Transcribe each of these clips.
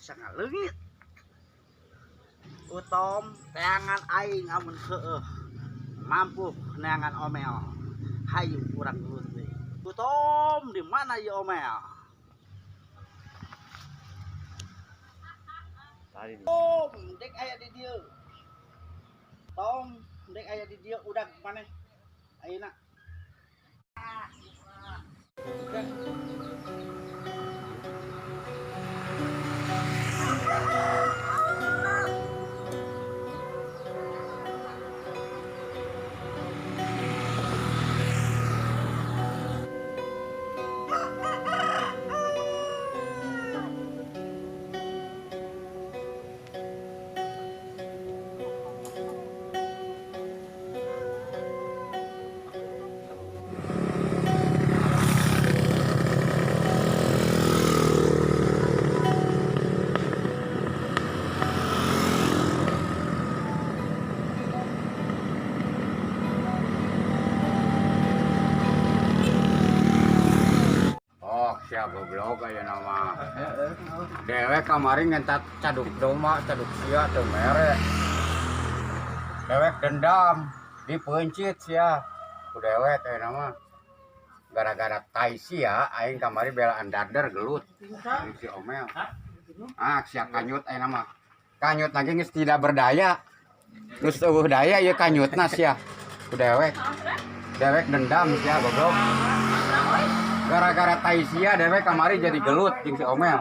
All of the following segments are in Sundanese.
Sangat leungit. Utom teangan aing amun heueuh mampu neangan Omel. Hayu urang gelut deui. Utom di mana ieu Omel? Tom, dek aya di dieu. Tom, dek aya di dieu udag maneh. Ayeuna. Oh, siap goblok aya nama. Dewek kamari ngentat caduk domba, caduk sia teu mere. Dewek dendam, dipeuncit sia. Ku dewek aya nama. Gara-gara tai sia aing kamari belaan dader gelut. Jeung si Omel. Ah, sia kanyut aya nama. Kanyut lagi geus tidak berdaya. Geus eueuh daya ieu kanyutna sia. Ku dewek. Dewek dendam sia goblok. Gara-gara tai sia dewek kamari jadi gelut jeung si Omel.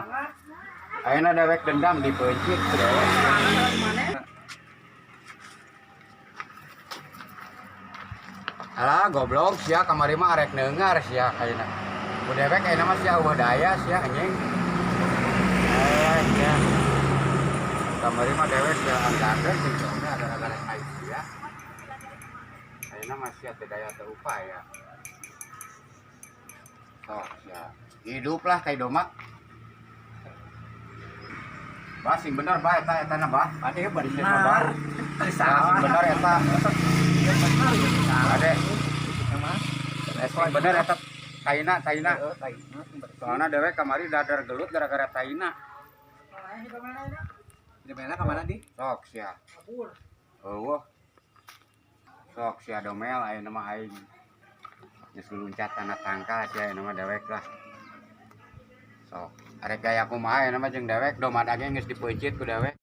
Ayeuna dewek dendam dipeuncit ku dewek. Alah goblok sia kamari mah arek neungar sia ayeuna. Ku dewek ayeuna mah sia eueuh daya sia anjing. Eh sia. Kamari mah dewek sia anggakeun jeung si Omel gara-gara tai sia. Ayeuna mah sia teu daya teu upaya. Sok sia. Hiduplah tai domba. Bah sing bener bah eta etana bah. Ade bener. Salah. Sing bener eta. Ade. Sing bener eta taina taina. Soalna dewek kamari dadar gelut gara-gara taina. Di mana ka mana di? Sok sia. Eueuh. Sok sia domel ayeuna mah aing. Geus luncat kana tangkal sia ayeuna mah dewek lah. Sok, arek gaya kumaha ayeuna mah jeung dewek domba daging geus dipeuncit ku dewek.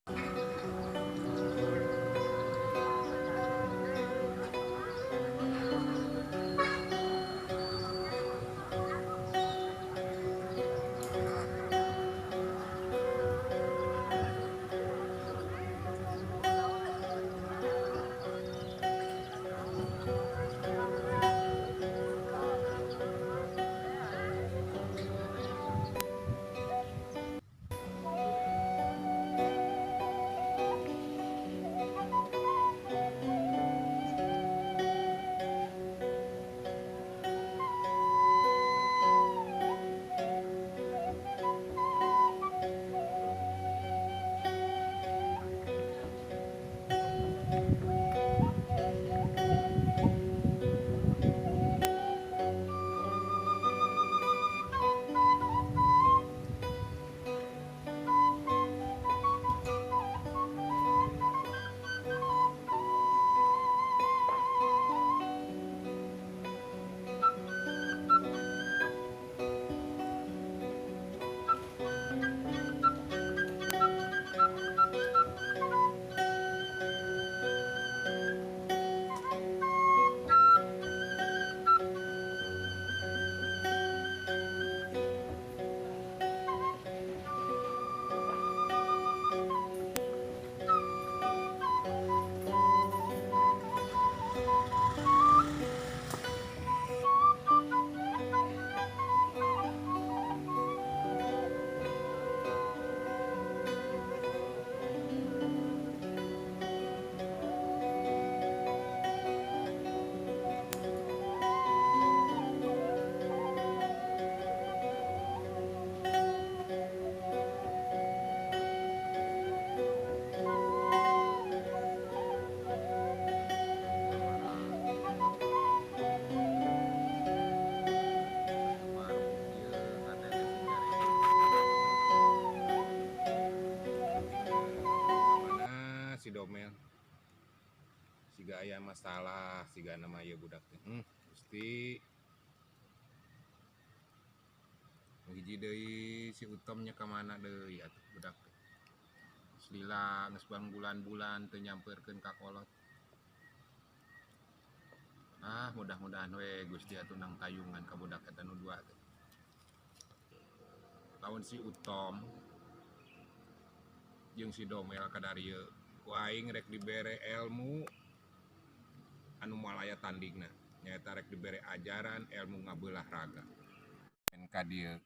Aya masalah sigana mah ieu budak teh. Gusti. Hiji deui si Utomnya ka mana deui atuh budak teh. Lila geus bulan-bulan teu nyampeurkeun ka kolot. Ah, mudah-mudahan we Gusti atuh nang tayungan ka budak eta nu dua teh. Lamun si Utom jeung si Domel kadarieu ku aing rek dibere ilmu anu moal aya tandingna, nyaeta rek dibere ajaran ilmu ngabeulah raga. Ka dieu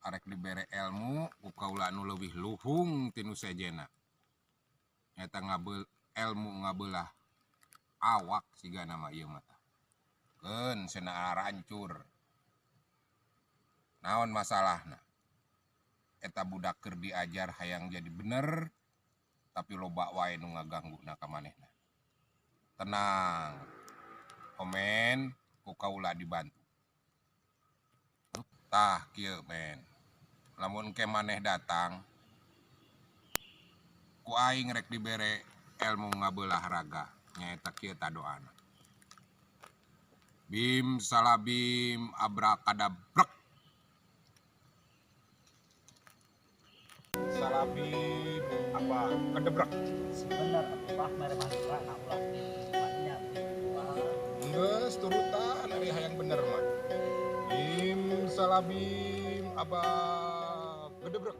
arek dibere ilmu ku kaula anu leuwih luhung tinu sejenna, nyaeta ilmu ngabelah awak sigana mah ieu mah tah. Keun cenah rancur. Naon masalahna? Eta budak keur diajar hayang jadi bener, tapi loba wae nu ngagangguna ka manehna. Tenang, Omen, ku kaula dibantu. Tah kieu men, lamun engke maneh datang, ku aing rek dibere ilmu ngabelah raga, nyaeta kieu ta doana. Bim salabim abrakadabrek. Salabim apa kedebrek? Bener atuh mere mantra na ulah banyak. Geus turutan ari hayang bener mah. Bim salabim apa kedebrek.